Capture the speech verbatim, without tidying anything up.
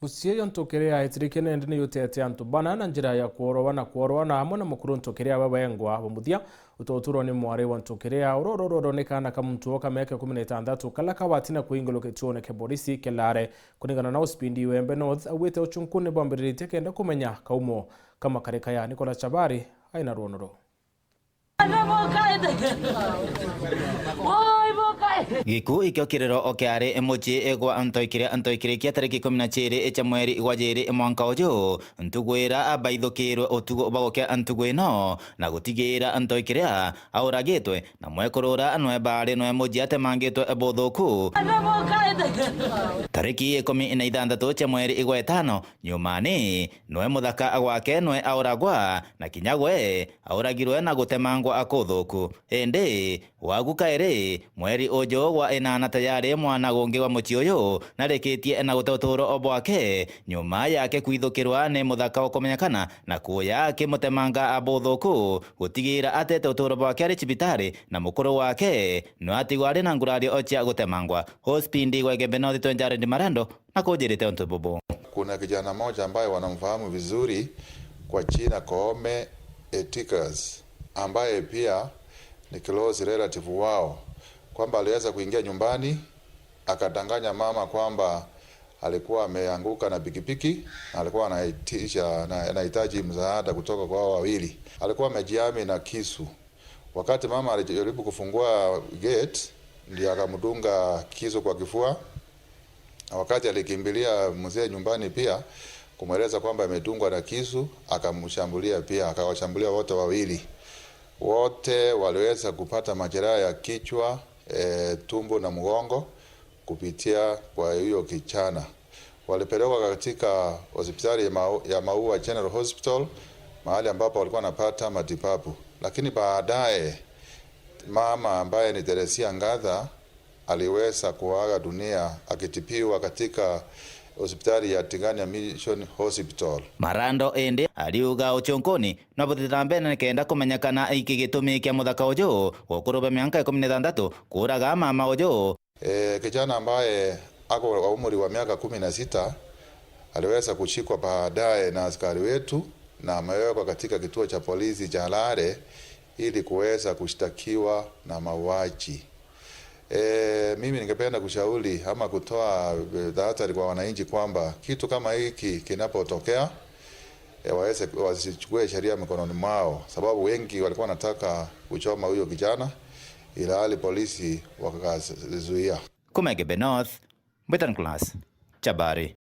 Mucii jwa Ntukiria etirikie nende ni jutete antu bana na njira ya kworowa na kworowa na amwe na mukuru Ntukiria ba bengwa. Ba muthia, utoturwa ni mwari wa Ntukiria, ura urororwa ni kaana ka muntu o ka miaka ikumi na itantatu kala kawati na kuingilwa kituone kia borisi Kelare. Kuringana na Ospindi wa Igembe North, augite uchunkuni bwambiriritie kenda kumenya kaumo ka makarika ya Nicholas Chabari aina rwonoro. Giku ikio kiriro o kiari mucii gwa Ntoikiria, Ntoikirikia tariki ikumi na ciiri cia mweri gwa jiiri mwanka uju. Ntugu ira baithukirwe utugo bwa gukia ntugu ino na gutigira Ntoikiria auragitwe, na mwekuru ura nwe bari nwe mucii atemangitwe buthuku. Tariki ikumi na ithanthatu cia mweri gwa itano, nyumani, nwe muthaka gwake nwe auragwa, na kinya gwe auragirwe na gutemangwa kuthuku. Indi, wagu kairi, mweri uju gwa inana tayari mwana gungi wa mucii uyu narikitie na gute uturo bwake, nyuma yake kwithukirwa ni muthaka ukumenyekana na kuya akimutemanga buthuku, gutigira atete uturo bwake ari cibitari, na mukuru wake nwe atigwa ari na ngurario cia gutemangwa. Ospindi wa Igembe North, twe Jared Marando, na kujirite untu bubu. Kuna kijana mmoja ambaye wanamfahamu vizuri kwa jina Koome Etikas, ambaye pia ni close relative wao, kwamba aliweza kuingia nyumbani akadanganya mama kwamba alikuwa ameanguka na pikipiki na alikuwa anaitisha, ana-, anahitaji msaada kutoka kwa hao wawili. Alikuwa amejihami na kisu. Wakati mama alijaribu kufungua gate, ndiye akamdunga kisu kwa kifua. Na wakati alikimbilia mzee nyumbani pia kumweleza kwamba amedungwa na kisu, akamshambulia pia, akawashambulia wote wawili. Wote waliweza kupata majeraha ya kichwa, eh, tumbo na mgongo kupitia kwa hiyo kijana. Walipelekwa katika hospitali ya Mau-, ya Maua General Hospital, mahali ambapo walikuwa wanapata matibabu. Lakini baadaye, mama ambaye ni Teresia Ngatha aliweza kuaga dunia akitibiwa katika hospitali ya Tigania Mission Hospital. Marando indi ariuga uchunkuni no buthithira mbere nikenda kumenyekana iki gitumi kia muthaka uju wa ukuru bwa mianka ikumi na ithanthatu kuuraga mama uju. E, kijana ambaye ako wa umri wa miaka kumi na sita aliweza kushikwa baadaye na askari wetu na amewekwa katika kituo cha polisi cha Lare ili kuweza kushtakiwa na mauaji. E, mimi ningependa kushauri ama kutoa, e, tahadhari kwa wananchi kwamba kitu kama hiki kinapotokea, e, waweze, wasichukue sheria mikononi mwao, sababu wengi walikuwa wanataka kuchoma huyo kijana, ilhali polisi wakazuia. Kuma Igembe North, Mbwitani Class, Chabari.